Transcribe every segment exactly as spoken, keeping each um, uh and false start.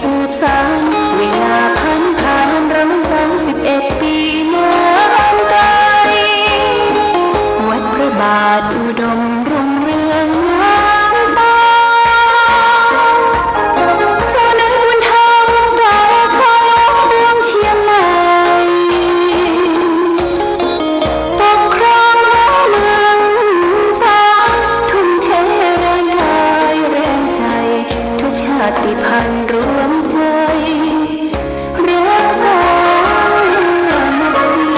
สืบสาน เวลาผ่านผ่าน รำสามสิบเอ็ดปี๋นานไป วัดพระบาทอุดมรุ่งเรืองงามตา เจ้าเนื้อบุญธรรมสาขาหลวงเมืองเชียงใหม่ ปกครองเมืองฟ้า ทุ่มเทแรงกายแรงใจ๋ ทุกชาติพันธุ์รวมใจ๋ รักสามัคคี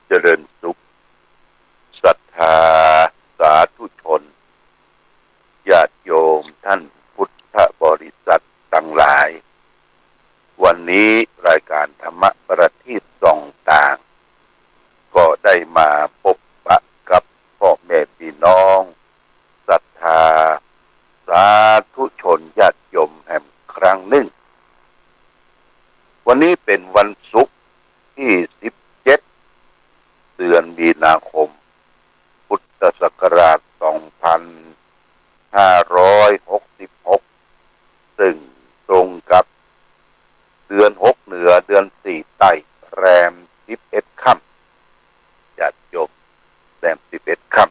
เจริญสุข ศรัทธาสาธุชน ญาติโยมท่านพุทธบริษัทตังหลาย วันนี้รายก๋านธรรมะประทีปส่องต่าง ก็ได้มาปะปะกับป้อแม่ปี้น้อง ศรัทธาสาธุชนญาติโยมแหมครั้งนึ่ง วันนี้เป๋นวันศุกร์ตี้สิบเจ็ด เดือนมีนาคม พุทธศักราชสองพันห้าร้อยหกสิบหก ซึ่งตรงกับเดือนหกเหนือ เดือนสี่ใต้ แรมสิบเอ็ดค่ำ ญาติโยม แรมสิบเอ็ดค่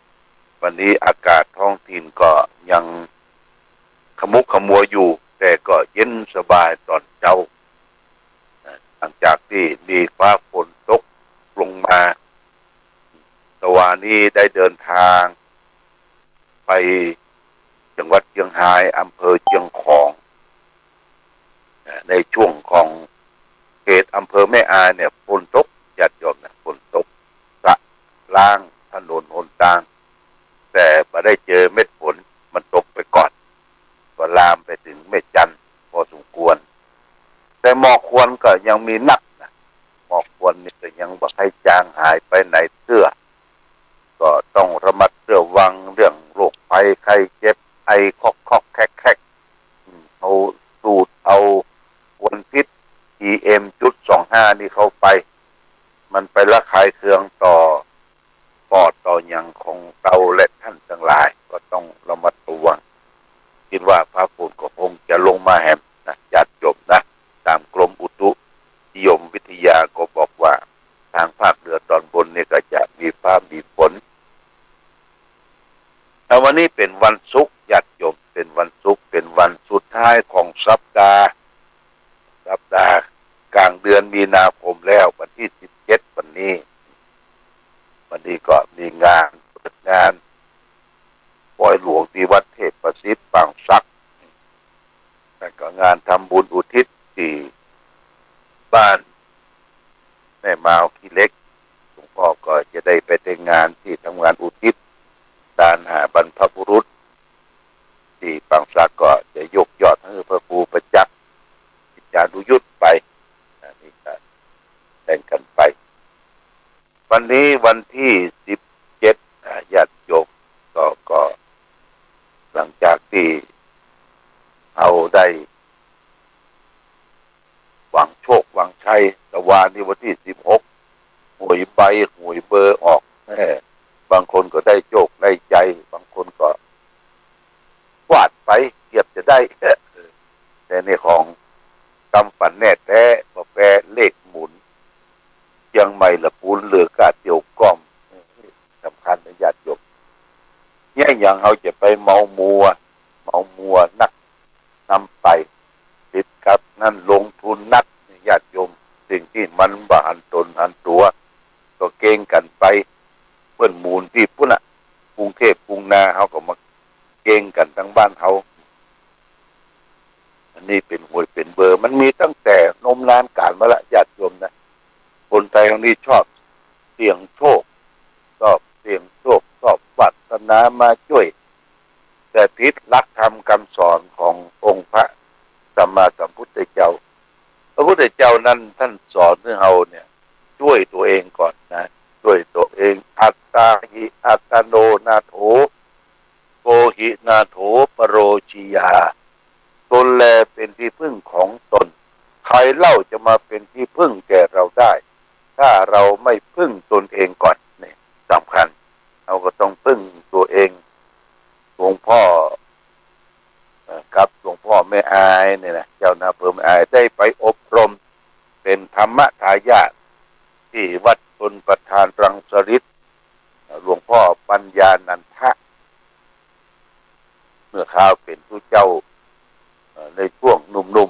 ำ วันนี้อากาศท้องถิ่นก็ยังขมุกขมัวอยู่ แต่ก็เย็นสบายต๋อนเจ๊า หลังจากตี้มีฟ้าฝนตกลงมา ตะวานี้ได้เดินทางไปจังหวัดเจียงฮาย อำเภอเจียงของ ในช่วงของเขตอำเภอแม่อายเนี่ย ฝนตก ญาติโยมนะ ฝนตก สะล้างถนนหนตาง แต่บ่ได้เจอเม็ดฝน มันตกไปก่อน ก็ลามไปเถิงแม่จันทน์พอสมควร แต่หมอกควันก็ยังมีนักนะ หมอกควันนี่ก็ยังบ่ใค่จางหายไปไหนเตื้อ ก็ต้องระมัดระวังเรื่องโรคภัยไข้เจ็บ ไอคอกๆแคกๆ อืม เอาสูดเอาควันพิษ PM จุดสองห้า นี่เข้าไป มันไประคายเคืองต่อปอดต่อหยังของเฮาและท่านตังหลาย ก็ต้องระมัดระวัง กึ๊ดว่าฟ้าฝนก็คงจะลงมาแหมนะ ญาติโยมนะ ต๋ามกรมอุตุนิยมวิทยาก็บอกว่า ตางภาคเหนือต๋อนบนนี่ก็จะมีฟ้ามีฝน แล้ววันนี้เป๋นวันศุกร์ ญาติโยม เป๋นวันศุกร์ เป๋นวันสุดท้ายของสัปดาห์ สัปดาห์ก๋างเดือนมีนาคมแล้ว วันตี้สิบเจ็ด วันนี้ วันนี้ก็มีงานเปิดงานปอยหลวงตี้วัดเทพประสิทธิ์ปางสัก แล้วก็งานทำบุญอุทิศตี้บ้านแม่มาวขี้เหล็ก หลวงป้อก็จะได้ไปในงานตี้ทำงานอุทิศตานหาบรรพบุรุษตี้ปางสัก ก็จะยกยอดหื้อพระครูประจักษ์ กิจจานุยุตไป อันนี้ก็แบ่งกั๋นไป วันนี้วันตี้สิบเจ็ด อ่า ญาติโยม ก็ ก็หลังจากตี้เฮาได้หวังโชคหวังชัย ตะวานี้วันตี้สิบหก หวยใบหวยเบอร์ออก แหม บางคนก็ได้โชคได้ชัย บางคนก็ พลาดไป เกือบจะได้ แต่นี่ของกำฝันแน่แต๊ บ่แปเลขหมุน เจียงใหม่ละปูนเหลือกาเตียวก้อม สำคัญนะญาติโยม เยียะหยังเฮาจะไปเมามัว เมามัวนัก นำไป ติดกับนั้นลงทุนนัก ญาติโยม สิ่งตี้มันบ่หันต๋นหันตั๋ว ก็เก่งกั๋นไป เปิ้นหมุนตี้ปู้นน่ะ กรุงเทพฯ กรุงนา เฮาก็มาเก่งกั๋นตางบ้านเฮา อันนี้เป๋นหวยเป๋นเบอร์ มันมีตั้งแต่นมนานกาลมาละ ญาติโยมนะ คนไทยเฮานี่ชอบเสี่ยงโชค ชอบเสี่ยงโชค ชอบวาสนามาจ้วย แต่ผิดหลักธรรมกำสอนขององค์พระสัมมาสัมพุทธเจ้า พระพุทธเจ้านั้นท่านสอนหื้อเฮาเนี่ย จ้วยตั๋วเองก่อนนะ จ้วยตั๋วเอง อัตตาหิ อัตตโน นาโถ โกหินาโถปโรชยา ตนแลเป็นที่พึ่งของตน ใครเล่าจะมาเป็นที่พึ่งแก่เราได้ ถ้าเราไม่พึ่งตนเองก่อน นี่สำคัญ เราก็ต้องพึ่งตัวเอง หลวงพ่อ เอ่อ ครับ หลวงพ่อแม่อายเนี่ยนะ เจ้าคณะอำเภอแม่อาย ได้ไปอบรมเป็นธรรมทายาทที่วัดชลประทานรังสฤๅษ์ หลวงพ่อปัญญานันทะ เมื่อคราวเป๋นตุ๊เจ้า เอ่อ ในช่วงหนุ่ม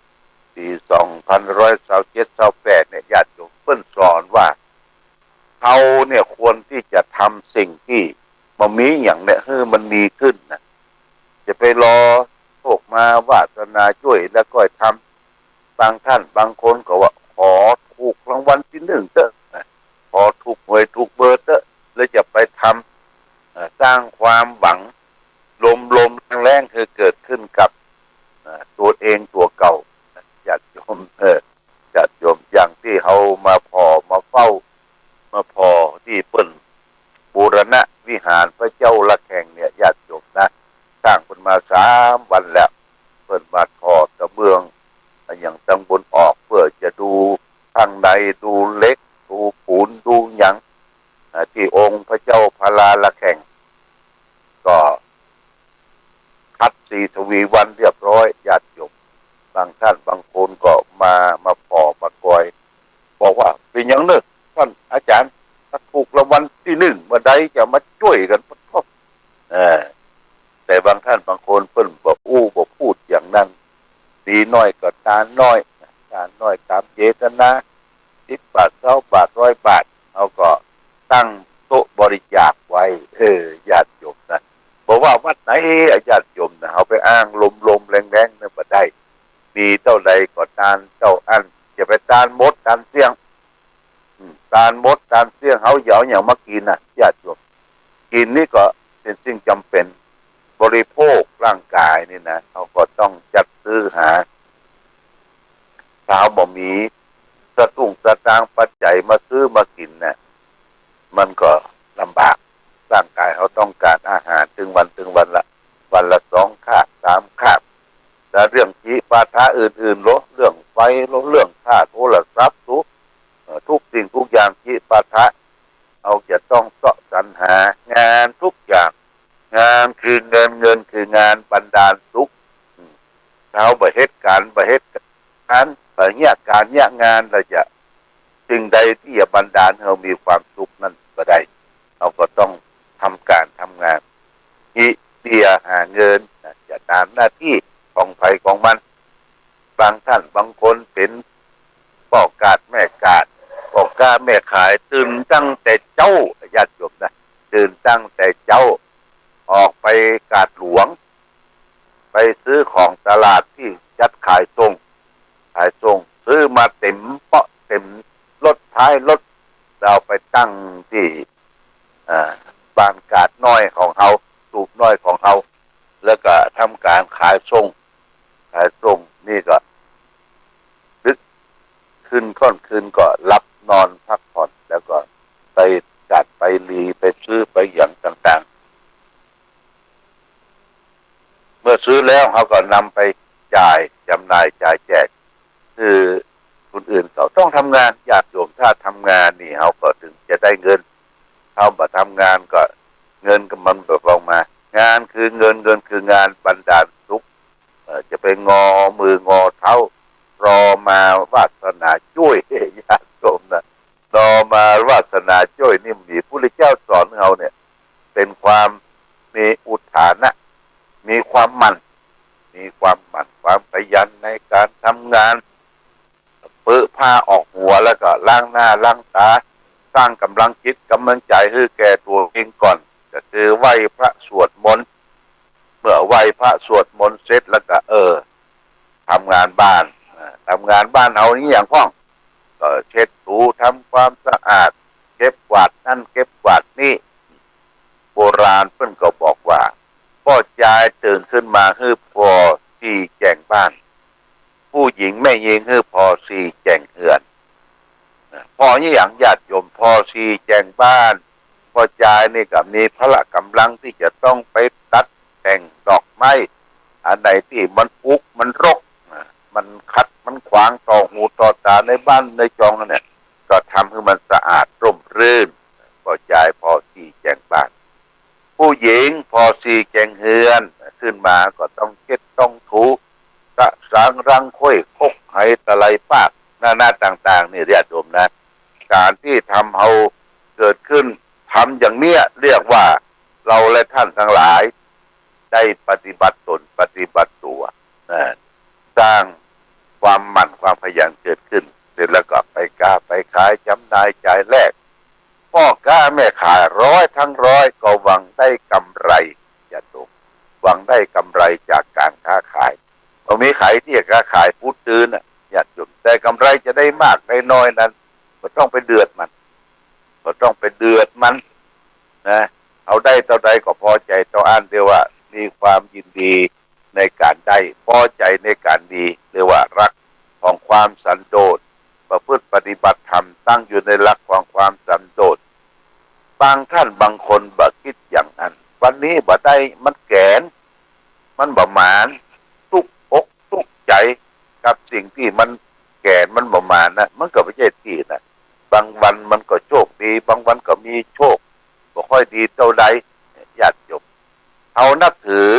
ๆ ปี๋สองพันร้อยซาวเจ็ดซาวแปดเนี่ย ญาติโยม เปิ้นสอนว่า เฮาเนี่ยควรตี้จะทำสิ่งตี้บ่มีหยังเนี่ย หื้อมันมีขึ้นนะ จะไปรอโชคมา วาสนาจ้วยแล้วก้อยทำ บางท่านบางคนก็ว่า ขอถูกรางวัลตี้นึ่งเต๊อะ ขอถูกหวยถูกเบอร์เต๊อะ แล้วจะไปทำ เอ่อ สร้างความหวังลมๆแล้งๆ หื้อเกิดขึ้นกับ เอ่อ ตั๋วเองตั๋วเก่า ญาติโยม เออ ญาติโยม อย่างตี้เฮามาผ่อมาเฝ้า มาผ่อตี้เปิ้นบูรณะวิหารพระเจ้าระแข่งเนี่ย ญาติโยมนะ สร้างเปิ้นมาสามวันแล้ว เปิ้นมาถอดกระเบื้อง อย่างตังบนออก เพื่อจะดูข้างใน ดูเหล็ก ดูปูน ดูหยัง อ่า ตี้องค์พระเจ้าพลาระแข่ง ก็ ขัดสีทวีวันเรียบร้อย ญาติโยม บางท่านบางคนก็มา มาผ่อมาก้อย บอกว่า เป๋นหยังเน่อต้านอาจ๋ารย์ ถ้าถูกรางวัลตี้นึ่งเมื่อใดจะมาจ้วยกั๋น ปะโธ่ เออ แต่บางท่านบางคนเปิ้นบ่อู้บ่พูดอย่างนั้น ดีน้อยก็ตานน้อย ตานน้อยต๋ามเจตนา สิบบาท ซาวบาท ร้อยบาท เฮาก็ตั้งโต๊ะบริจาคไว้ เออ ญาติโยมนะ บ่ว่าวัดไหน ญาติโยมนะ เฮาไปอ้างลมๆแล้งๆเนี่ยบ่ได้ มีเต้าใดก็ตานเต้าอั้น อย่าไปตานหมดตานเสี้ยง อืม ตานหมดตานเสี้ยง เฮาจะเอาหยังมากิ๋นน่ะ ญาติโยม กิ๋นนี่ก็เป๋นสิ่งจ๋ำเป๋น บริโภคร่างก๋ายนี่นะ เฮาก็ต้องจัดซื้อหา ถ้าเฮาบ่มีสตุ้งสตางค์ปัจจัยมาซื้อมากิ๋นน่ะ มันก็ลำบาก ร่างก๋ายเฮาต้องก๋านอาหารตึงวันตึงวันละ วันละสองคาบสามคาบ แล้วเรื่องจิปาถะอื่นๆ โล เรื่องไฟโล เรื่องค่าโทรศัพท์โล เอ่อ ทุกสิ่งทุกอย่างจิปาถะ เฮาจะต้องเซาะสรรหางานทุกอย่าง งานคือเงิน เงินคืองานบันดาลสุข อืม ถ้าเฮาบ่เฮ็ดก๋าน บ่เฮ็ดก๋าน บ่เยียะก๋านเยียะงาน แล้วจะ สิ่งใดตี้จะบันดาลหื้อเฮามีความสุขนั้นบ่ได้ เฮาก็ต้องทำก๋านทำงาน อิเตียหาเงินนะ จะต๋ามหน้าตี้ของใผของมัน บางท่านบางคนเป๋นป้อกาดแม่กาด ป้อก๊าแม่ขาย ตื่นตั้งแต่เจ๊า ญาติโยมนะ ตื่นตั้งแต่เจ๊า ออกไปกาดหลวง ไปซื้อของตลาดตี้จัดขายส่ง ขายส่ง ซื้อมาเต๋มเป๊าะเต๋มรถท้ายรถ แล้วเอาไปตั้งตี้ อ่า บ้านกาดน้อยของเฮา ตูบน้อยของเฮา แล้วก็ทำก๋านขายส่ง ขายส่งนี่ก็ ดึกคืน ค่อนคืนก็หลับนอนพักผ่อน แล้วก็ไปกาดไปหลี ไปซื้อไปหยังต่างๆ เมื่อซื้อแล้วเฮาก็นำไปจ่าย จ๋ำหน่ายจ่ายแจก คือคนอื่นเขาต้องทำงาน ญาติโยม ถ้าทำงานนี่เฮาก็ถึงจะได้เงิน เฮาบ่ทำงานก็เงินก็มันบ่ออกมา งานคือเงิน เงินคืองานบันดาลสุข เอ่อ จะไปงอมืองอเท้า รอมาวาสนาจ้วย ญาติโยมนะ รอมาวาสนาจ้วยนี่มี พุทธเจ้าสอนเฮาเนี่ย เป๋นความมีอุทานะ มีความหมั่น มีความหมั่น ความขยันในก๋านทำงาน ปึ้งผ้าออกหัวแล้วก็ล้างหน้าล้างต๋า สร้างก๋ำลังจิตก๋ำลังใจ๋หื้อแก่ตั๋วเองก่อน ก็คือไหว้พระสวดมนต์ เมื่อไหว้พระสวดมนต์เสร็จแล้วก็ เออ ทำงานบ้าน อ่า ทำงานบ้านเฮานี่หยังพ่อง ก็เช็ดถูทำความสะอาด เก็บกวาดนั่นเก็บกวาดนี่ โบราณเปิ้นก็บอกว่า ป้อจายตื่นขึ้นมาหื้อผ่อสี่แจ่งบ้าน ผู้หญิงแม่ญิงหื้อผ่อสี่แจ่งเฮือน นะ ผ่อนี่หยังญาติโยม ผ่อสี่แจ่งบ้าน ผ ป้อจายนี่ก็มีพละก๋ำลังตี้จะต้องไปตัดแต่งดอกไม้ อันไหนตี้มันอุกมันรก มันขัดมันขวางต่อหูต่อต๋าในบ้านในจองเนี่ย ก็ทำหื้อมันสะอาดร่มรื่น ป้อจายผ่อสีแจ้งบ้าน ผู้หญิงผ่อสีแจ้งเฮือน ขึ้นมาก็ต้องเช็ดต้องถู สะสางล้างถ้วยครกไหตะไลปาก นานาต่างๆ นี่ญาติโยมนะ ก๋านตี้ทำเฮาเกิดขึ้น ทำอย่างเนี้ยเรียกว่าเราและท่านทั้งหลาย ได้ปฏิบัติตนปฏิบัติตั๋วนะ สร้างความหมั่นความขยันเกิดขึ้น เสร็จแล้วก็ไปก๊าไปขายจ๋ำหน่ายจ่ายแลก ป้อก๊าแม่ขายร้อยทั้งร้อยก็หวังได้กำไร ญาติโยม หวังได้กำไรจากก๋านค้าขาย บ่มีใผตี้จะค้าขายปูดตื้นน่ะ ญาติโยม แต่กำไรจะได้มากได้น้อยนั้น บ่ต้องไปเดือดมัน บ่ต้องไปเดือดมันนะ เอาได้เต้าใดก็ผ่อใจ๋เต้าอั้น เรียกว่ามีความยินดีในก๋านได้ ผ่อใจ๋ในก๋านมี เรียกว่ารักของความสันโดษ ประพฤติปฏิบัติธรรมตั้งอยู่ในหลักของความสันโดษ บางท่านบางคนบ่กึ๊ดอย่างอั้น วันนี้บ่ได้มันแก๋น มันบ่หมาน ตุ๊กอกตุ๊กใจ๋กับสิ่งตี้มันแก๋นมันบ่หมานนะ มันก็บ่ใจ้ตี้นะ บางวันมันก็โชคดี บางวันก็มีโชคบ่ค่อยดีเต้าใด ญาติโยม เฮานับถือ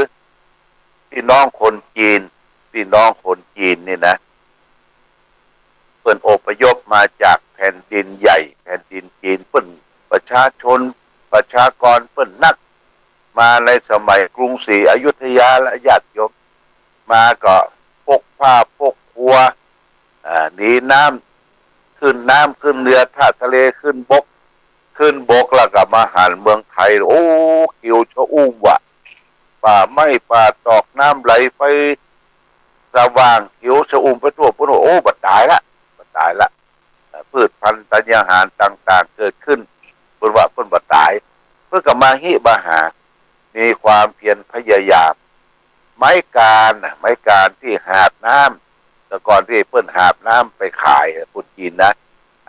พี่น้องคนจีน พี่น้องคนจีนนี่นะ เปิ้นอพยพมาจากแผ่นดินใหญ่ แผ่นดินจีน เปิ้นประชาชน ประชากรเปิ้นนัก มาในสมัยกรุงศรีอยุธยาละญาติโยม มาก็ปกผ้าปกครัว อ่า หนีน้ำ ขึ้นน้ำขึ้นเฮือ ถ้าทะเลขึ้นบก ขึ้นบกแล้วก็มาหันเมืองไทย โอ้ เขียวชอุ่มว่ะ ป่าไม้ป่าตอก น้ำไหล ไฟสว่าง เขียวชอุ่มไปทั่ว เปิ้นว่า โอ้ บ่ต๋ายละ บ่ต๋ายละ อ่า พืชพันธุ์ธัญญาหารต่างๆ เกิดขึ้น เปิ้นว่าเปิ้นบ่ต๋าย เปิ้นก็มาฮิมาหา มีความเพียรพยายาม ไม้กาญน่ะ ไม้กาญตี้หาบน้ำ แต่ก่อนตี้เปิ้นหาบน้ำไปขาย คนจีนนะ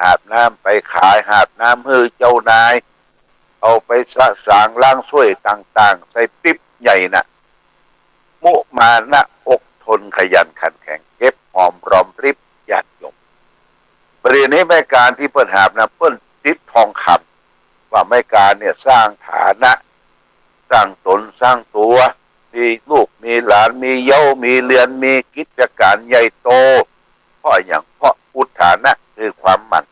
หาบน้ำไปขาย หาบน้ำหื้อเจ้านาย เอาไปสะสางล้างถ้วยต่างๆ ใส่ปิ๊บใหญ่น่ะ มุมานะ อดทนขยันขันแข็ง เก็บหอมรอมริบ ญาติโยม บ่าเดี่ยวนี้ไม้กาญตี้เปิ้นหาบนะ เปิ้นติดทองคำ ว่าไม้กาญเนี่ยสร้างฐานะ สร้างต๋นสร้างตั๋ว มีลูกมีหลาน มีเย้ามีเรือน มีกิจก๋านใหญ่โต เพราะอะหยัง เพราะอุทฐานะ คือความหมั่น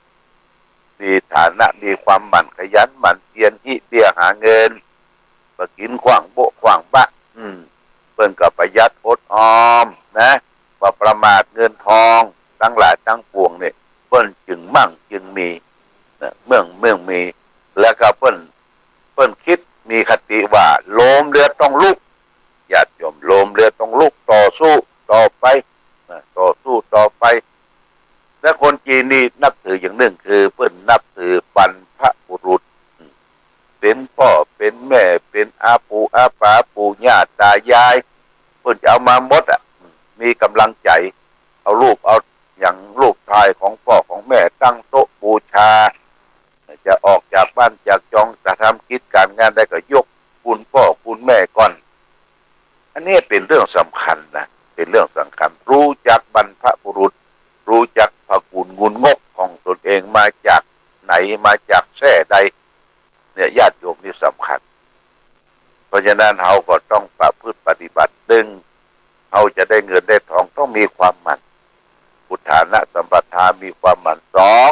มีฐานะ มีความหมั่นขยันหมั่นเพียร ฮิเบี้ยหาเงิน บ่กิ๋นขว้างโบ๊ะขว้างบะ อืม เปิ้นก็ประหยัดอดออมนะ บ่ประมาทเงินทอง ตังหลายตังปวงนี่ เปิ้นจึงมั่งจึงมีนะ เมื่องเมื่องมี แล้วก็เปิ้น เปิ้นกึ๊ดมีคติว่า โลมเรือต้องลุก ญาติโยม โลมเรือต้องลุก ต่อสู้ต่อไปนะ ต่อสู้ต่อไป และคนจีนนี่นับถืออย่างนึ่ง คือเปิ้นนับถือบรรพบุรุษ อืม เป๋นป้อเป๋นแม่ เป๋นอาปู่อาป๋า ปู่ย่าต๋ายาย เปิ้นจะเอามาหมดอะ มีก๋ำลังใจ๋ เอารูปเอาหยัง รูปถ่ายของป้อของแม่ ตั้งโต๊ะบูชา จะออกจากบ้านจากจอง จะทำกิจก๋านงานใดก็ยกคุณป้อคุณแม่ก่อน อันนี้เป๋นเรื่องสำคัญนะ เป๋นเรื่องสำคัญ ฮู้จักบรรพบุรุษ ฮู้จักผะกู๋นงุนงกของตนเอง มาจากไหน มาจากแส้ใด เนี่ย ญาติโยม นี่สำคัญ เพราะฉะนั้นเฮาก็ต้องประพฤติปฏิบัติ นึ่ง เฮาจะได้เงินได้ทอง ต้องมีความหมั่น อุทฐานะสัมปทา มีความหมั่น สอง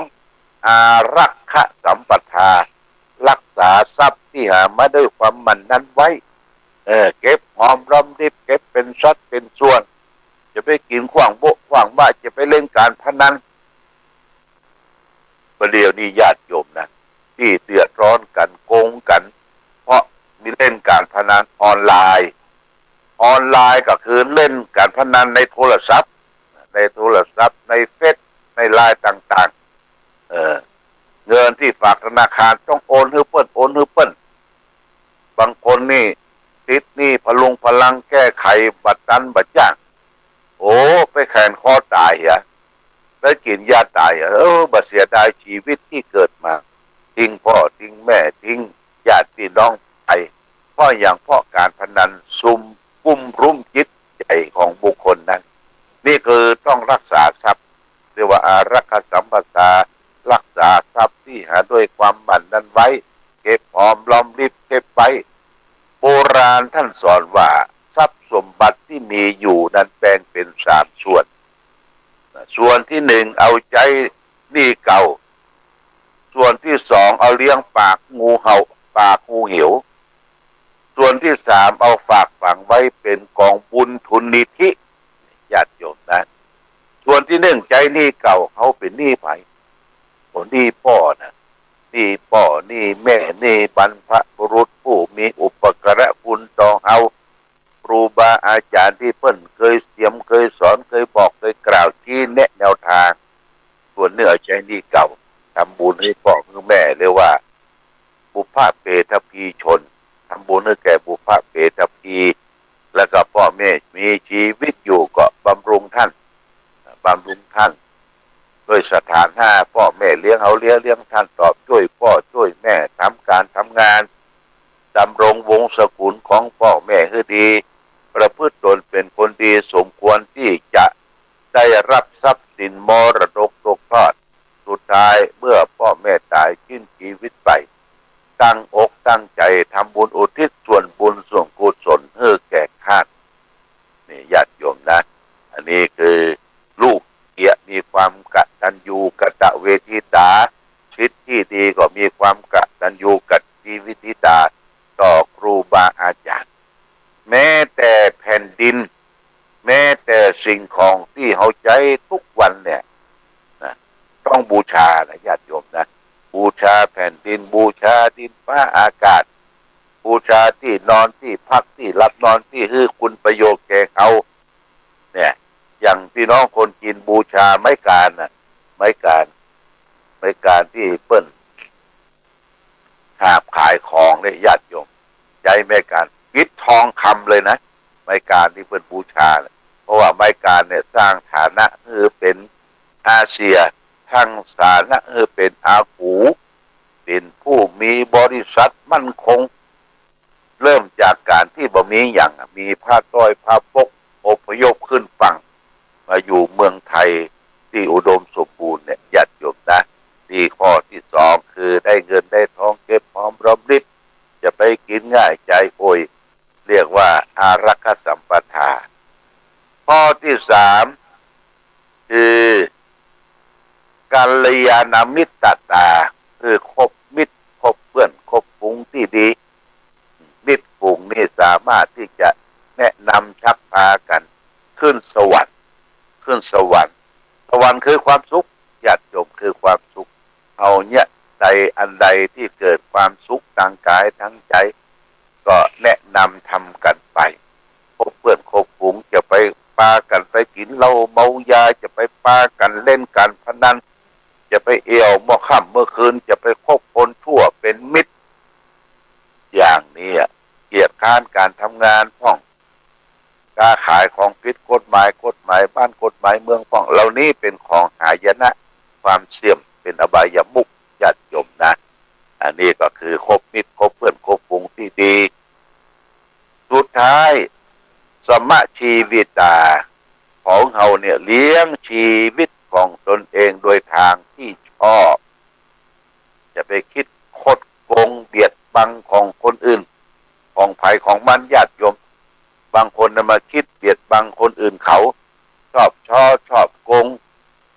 อารักขสัมปทา รักษาทรัพย์ตี้หามาด้วยความหมั่นนั้นไว้ เออ เก็บหอมรอมริบ เก็บเป๋นสัดเป๋นส่วน จะไปกิ๋นขว้างโบ๊ะขว้างบะ จะไปเล่นก๋านพนัน บ่าเดี่ยวนี้ญาติโยมนะ ตี้เดือดร้อนกั๋น โกงกั๋น เพราะมีเล่นก๋านพนันออนไลน์ ออนไลน์ก็คือเล่นก๋านพนันในโทรศัพท์ ในโทรศัพท์ ในเฟซ ในไลน์ต่างๆ เออ เงินตี้ฝากธนาคารต้องโอนหื้อเปิ้น โอนหื้อเปิ้น บางคนนี่ติดหนี้พะลุงพะลัง แก้ไขบ่ตันบ่จ้าง โอ้ ไปแขวนคอต๋ายเหีย ไปกิ๋นยาต๋ายเหีย เออ บ่เสียดายชีวิตตี้เกิดมา ทิ้งป้อทิ้งแม่ ทิ้ง ญาติพี่น้องไป เพราะหยัง เพราะก๋านพนันซุมกุมรุมจิตใจ๋ของบุคคลนั้น นี่คือต้องฮักษาทรัพย์ เรียกว่าอารักขาสัมปทา ฮักษาทรัพย์ตี้หาด้วยความหมั่นนั้นไว้ เก็บหอมรอมริบเก็บไว้ โบราณต้านสอนว่าทรัพย์สมบัติตี้มีอยู่นั้นแบ่งเป๋นสามส่วน ส่วนตี้นึ่งเอาใจ๊หนี้เก่า ส่วนตี้สองเอาเลี้ยงปากงูเห่า ปากงูเหว ส่วนตี้สามเอาฝากฝังไว้เป๋นก๋องบุญทุนนิธิ ญาติโยมนะ ส่วนตี้นึ่งใจ๊หนี้เก่า เฮาเป๋นหนี้ใผ โอ้ หนี้ป้อนะ หนี้ป้อ หนี้แม่ หนี้บรรพบุรุษผู้มีอุปการะคุณต่อเฮา ครูบาอาจ๋ารย์ตี้เปิ้นเกยเสียมเกยสอน เกยบอกเกยกล่าว ชี้แนะแนวตาง ส่วนนึ่งเอาใจ๊หนี้เก่า ทำบุญหื้อป้อหื้อแม่ เรียกว่า บุพเพทพีชน ทำบุญหื้อแก่บุพเพทพี แล้วก็ป้อแม่มีจีวิตอยู่ก็บำรุงต้าน บำรุงต้าน ด้วยศรัทธาห้า ป้อแม่เลี้ยงเฮาเลี้ยง เลี้ยงต้านตอบ จ้วยป้อจ้วยแม่ ทำก๋านทำงาน ดำรงวงศ์สกุลของป้อแม่หื้อดี ประพฤติตนเป๋นคนดี สมควรตี้จะได้ฮับทรัพย์สินมรดกตกทอด สุดท้ายเมื่อป้อแม่ต๋ายสิ้นจีวิตไป ตั้งอกตั้งใจ๋ทำบุญอุทิศส่วนบุญส่วนกุศลหื้อแก่ต้าน นี่ญาติโยมนะ อันนี้คือลูกเตี้ยมีความกตัญญูกตเวทิตา ศิษย์ตี้ดีก็มีความกตัญญูกตเวทิตาต่อครูบาอาจ๋ารย์ แม้แต่แผ่นดิน แม้แต่สิ่งของตี้เฮาใจ๊กู้วันเนี่ยนะ ต้องบูชานะญาติโยมนะ บูชาแผ่นดิน บูชาดินฟ้าอากาศ บูชาตี้นอนตี้พักตี้หลับนอนตี้หื้อคุณประโยชน์แก่เฮา เนี่ย อย่างพี่น้องคนจีนบูชาไม้กาญน่ะ ไม้กาญ ไม้กาญตี้เปิ้นหาบขายของเนี่ยญาติโยม ใจ๊ไม้กาญ ปิดทองคำเลยนะ ไม้กาญตี้เปิ้นบูชาน่ะ เพราะว่าไม้กาญเนี่ยสร้างฐานะหื้อเป๋นอาเสี่ย สร้างฐานะหื้อเป๋นอากู เป๋นผู้มีบริษัทมั่นคง เริ่มจากก๋านตี้บ่มีหยังอะ มีผ้าต้อยผ้าปก อพยพขึ้นฝั่ง มาอยู่เมืองไทยตี้อุดมสมบูรณ์เนี่ย ญาติโยมนะ นี่ข้อตี้สองคือได้เงินได้ทองเก็บหอมรอมริบ จะไปกิ๋นง่ายจ่ายโอย เรียกว่าอารักขาสัมปทา ข้อตี้สาม คือกัลยาณมิตรตา คือคบมิตรคบเปื้อนคบฝูงตี้ดี มิตรฝูงนี่สามารถตี้จะแนะนำชักพากั๋นขึ้นสวรรค์ ขึ้นสวรรค์ สวรรค์คือความสุข ญาติโยม คือความสุข เฮาเนี่ย ใดอันใดตี้เกิดความสุขตางก๋ายตางใจ๋ ก็แนะนำทำกั๋นไป คบเปื้อนคบฝูง จะไปปากั๋นไปกิ๋นเหล้าเมายา จะไปปากั๋นเล่นก๋านพนัน จะไปเอี่ยวเมื่อค่ำเมื่อคืน จะไปคบคนชั่วเป๋นมิตร อย่างนี้อะ เกียจคร้านก๋านทำงานพ่อง ก๊าขายของผิดกฎหมาย กฎหมายบ้านกฎหมายเมืองพ่อง เหล่านี้เป๋นของหายนะ ความเสื่อม เป๋นอบายมุข ญาติโยมนะ อันนี้ก็คือคบมิตรคบเปื้อนคบฝูงตี้ดี สุดท้าย สมชีวิตา ของเฮาเนี่ยเลี้ยงชีวิตของตนเองโดยตางตี้ชอบ จะไปคิดคดโกงเบียดบังของคนอื่น ของใผของมัน ญาติโยม บางคนน่ะมาคิดเบียดบังคนอื่นเขา ชอบฉ้อชอบโกง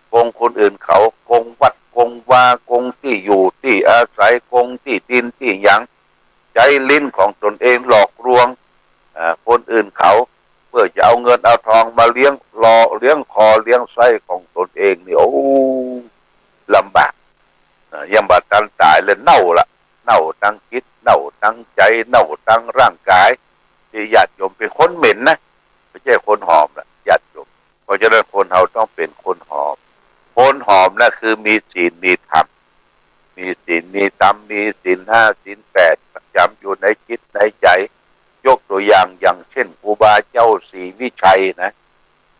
โกงคนอื่นเขา โกงวัดโกงวา โกงตี้อยู่ตี้อาศัย โกงตี้ดินตี้หยัง ใจ๊ลิ้นของตนเองหลอกลวง อ่า คนอื่นเขา เปื้อจะเอาเงินเอาตองมาเลี้ยงหล่อเลี้ยงคอเลี้ยงไส้ของตนเองนี่ โอ้ ลำบาก อ่า ยังบ่ตันต๋ายเลยเน่าละ เน่าตางจิต เน่าตางใจ๋ เน่าตางร่างก๋าย ตี้ญาติโยม เป๋นคนเหม็นนะ บ่ใจ้คนหอมละ ญาติโยม เพราะฉะนั้นคนเฮาต้องเป๋นคนหอม คนหอมน่ะคือมีศีลมีธรรม มีศีลมีธรรม มีศีลห้าศีลแปดประจ๋ำอยู่ในจิตในใจ๋ ยกตั๋วอย่าง อย่างเจ้นครูบาเจ้าศรีวิชัยนะ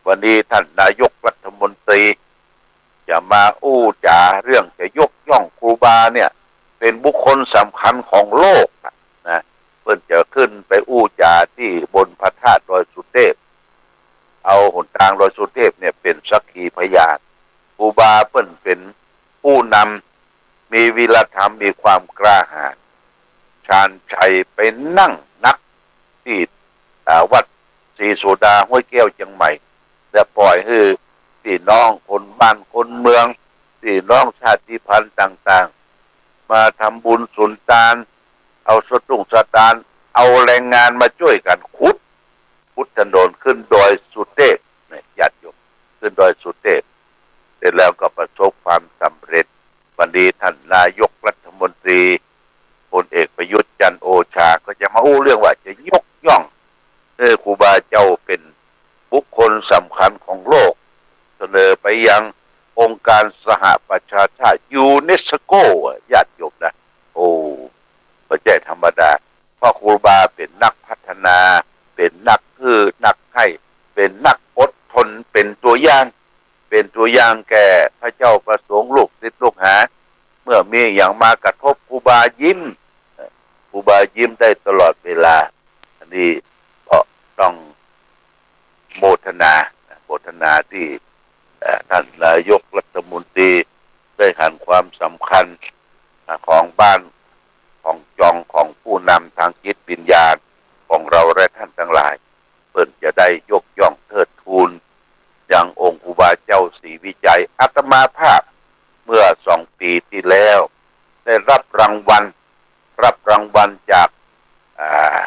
วันนี้ต้านนายกรัฐมนตรีจะมาอู้จ๋าเรื่องจะยกย่องครูบาเนี่ย เป๋นบุคคลสำคัญของโลกอะนะ เปิ้นจะขึ้นไปอู้จ๋าตี้บนพระธาตุดอยสุเทพ เอาหนตางดอยสุเทพเนี่ยเป๋นสักขีพยาน ครูบาเปิ้นเป๋นผู้นำ มีวีรธรรม มีความกล้าหาญ ชาญชัยไปนั่งนักตี้ อ่า วัดศรีโสดาห้วยแก้วเจียงใหม่ และป่อยหื้อปี้น้องคนบ้านคนเมือง ปี้น้องชาติพันธุ์ต่างๆ มาทำบุญสุนตาน เอาสตุ้งสตางค์ เอาแรงงานมาจ้วยกั๋นขุด ขุดถนนขึ้นดอยสุเทพเนี่ย ญาติโยม ขึ้นดอยสุเทพ เสร็จแล้วก็ประสบความสำเร็จ วันนี้ท่านนายกรัฐมนตรี พลเอกประยุทธ์จันทร์โอชา ก็จะมาอู้เรื่องว่าจะยกย่อง เออ ครูบาเจ้าเป๋นบุคคลสำคัญของโลก เสนอไปยังองค์การสหประชาชาติ ยูเนสโก อะ ญาติโยมนะ โอ้ บ่ใจ้ธรรมดา เพราะครูบาเป๋นนักพัฒนา เป๋นนักหื้อ นักให้ เป๋นนักอดทน เป๋นตั๋วอย่าง เป๋นตั๋วอย่างแก่พระเจ้าพระสงฆ์ ลูกศิษย์ลูกหา เมื่อมีอะหยังมากระทบ ครูบายิ้ม ครูบายิ้มได้ตลอดเวลา อันนี้ก็ต้องโมทนา โมทนาตี้ เอ่อ ท่านนายกรัฐมนตรีได้หันความสำคัญ อ่า ของบ้าน ของจอง ของผู้นำทางจิตวิญญาณของเราและท่านทั้งหลาย เปิ้นจะได้ยกย่องเทิดทูนยังองค์ครูบาเจ้าศรีวิชัย อาตมาภาพเมื่อสองปี๋ตี้แล้ว ได้รับรางวัล รับรางวัลจาก อ่า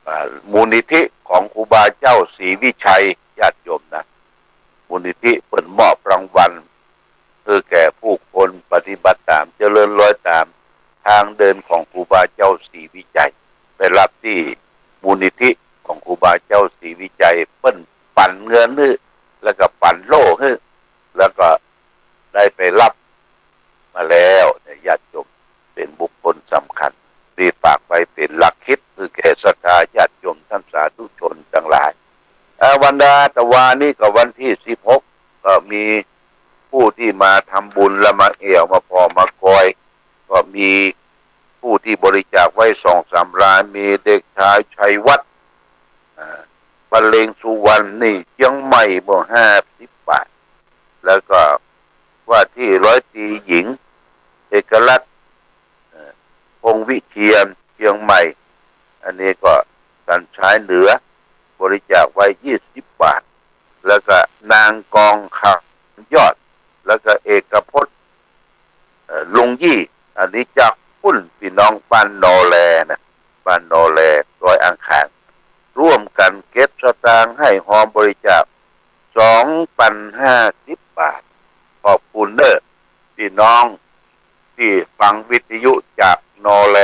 อ่า มูลนิธิของครูบาเจ้าศรีวิชัย ญาติโยมนะ มูลนิธิเปิ้นมอบรางวัล คือแก่ผู้คนปฏิบัติต๋าม เจริญรอยต๋าม ทางเดินของครูบาเจ้าศรีวิชัย ไปรับตี้มูลนิธิของครูบาเจ้าศรีวิชัย เปิ้นปั๋นเงินหื้อ แล้วก็ปั๋นโล่หื้อ แล้วก็ได้ไปรับมาแล้วเนี่ย ญาติโยม เป๋นบุคคลสำคัญ นี่ฝากไว้เป๋นหลักคิด คือแก่ศรัทธาญาติโยมท่านสาธุชนทั้งหลาย เอ่อ วันดาตะวานี้ก็วันตี้สิบหก ก็มีผู้ตี้มาทำบุญและมาแอ่ว มาผ่อ มากอย ก็มีผู้ตี้บริจาคไว้สองสามราย มีเด็กชายชัยวัฒน์ อ่า บรรเลงสุวรรณ นี่เจียงใหม่ เมื่อห้าสิบบาท แล้วก็ว่าตี้ร้อยตรีหญิง เอกลักษณ์ เอ่อ พงษ์วิเชียร เจียงใหม่ อันนี้ก็สัญชัยเหนือ บริจาคไว้ยี่สิบบาท แล้วก็นางกองคำยอด แล้วก็เอกพจน์ เอ่อ ลุงยี่ อันนี้จากปุ้นปี้น้องบ้านนอแลนะ บ้านนอแล ดอยอ่างขาง ร่วมกั๋นเก็บสตางค์ไห้ฮอมบริจาค สองปันห้าสิบบาท ขอบคุณเน้อ ปี้น้องตี้ฟังวิทยุจากนอแล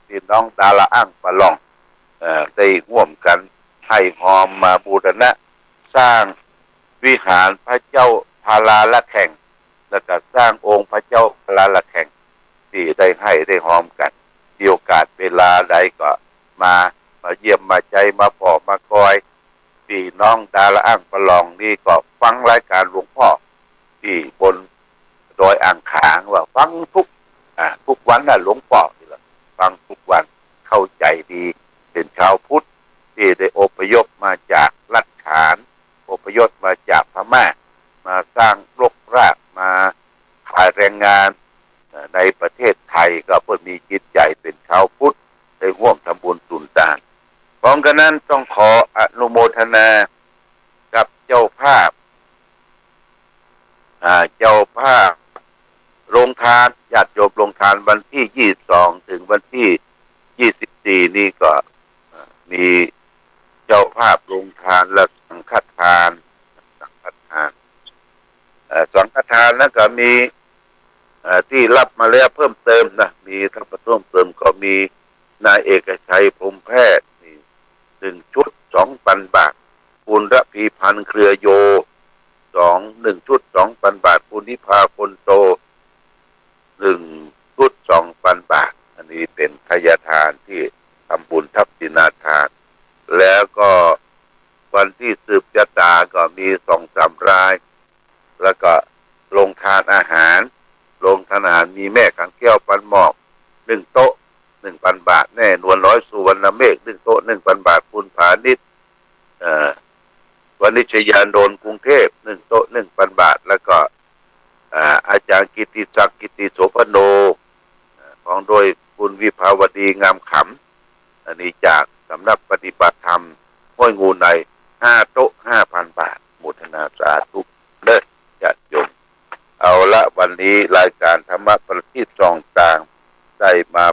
ปี้น้องดาราอ่างปะล่อง เอ่อ ได้ฮ่วมกั๋นไห้ฮอมมาบูรณะสร้างวิหารพระเจ้าพาราละแข่ง แล้วก็สร้างองค์พระเจ้าพาราละแข่ง ตี้ได้ไห้ได้ฮอมกั๋น มีโอกาสเวลาใดก็มา มาเยี่ยมมาใจ๊ มาผ่อ มากอย ปี้น้องดาราอ่างปะล่องนี่ก็ฟังรายการหลวงป้อตี้บนดอยอ่างขาง ว่าฟังทุก อ่า ทุกวันน่ะ หลวงป้อนี่แหละ ฟังทุกวัน เข้าใจ๋ดี เป๋นชาวพุทธตี้ได้อพยพมาจากรัฐฉาน อพยพมาจากพม่า มาสร้างรกราก มาขายแรงงาน เอ่อ ในประเทศไทย ก็เปิ้นมีจิตใจ๋เป๋นชาวพุทธ ได้ฮ่วมทำบุญสุนตาน พร้อมกั๋นนั้นต้องขออนุโมทนากับเจ้าภาพ อ่า เจ้าภาพโรงทาน ญาติโยมโรงทานวันตี้ยี่สิบสองถึงวันตี้ยี่สิบสี่นี่ก็ อ่า มีเจ้าภาพโรงทานและสังฆทาน สังฆทาน เอ่อ สังฆทานแล้วก็มี เอ่อ ตี้รับมาแล้วเพิ่มเติมนะ มีรับมาเพิ่มเติมก็มีนายเอกชัย พรหมแพทย์ นี่ หนึ่งชุด สองปันบาท คุณระพีพันธ์ เครือโย สอง หนึ่งชุด สองปันบาท คุณนิพา คนโต หนึ่งชุด สองปันบาท อันนี้เป๋นทายทานตี้ทำบุญทักษิณาทาน แล้วก็วันตี้สืบจะต๋าก็มีสองสามราย แล้วก็โรงทานอาหาร โรงทานอาหารมีแม่ขังแก้วปันหมอก หนึ่งโต๊ะ หนึ่งปันบาท แม่นวลร้อยสุวรรณเมฆ หนึ่งโต๊ะ หนึ่งปันบาท คุณผานิช เอ่อ วณิชยานนท์ กรุงเทพฯ หนึ่งโต๊ะ หนึ่งปันบาท แล้วก็ อ่า อาจารย์กิตติศักดิ์ กิตติโสภโณ อ่า พร้อมด้วยคุณวิภาวดี งามขำ อันนี้จากสำนักปฏิบัติธรรมห้วยงูใน ห้าโต๊ะ ห้าพันบาท โมทนาสาธุเด้อญาติโยม เอาละ วันนี้รายการธรรมะประทีปส่องตาง ได้มา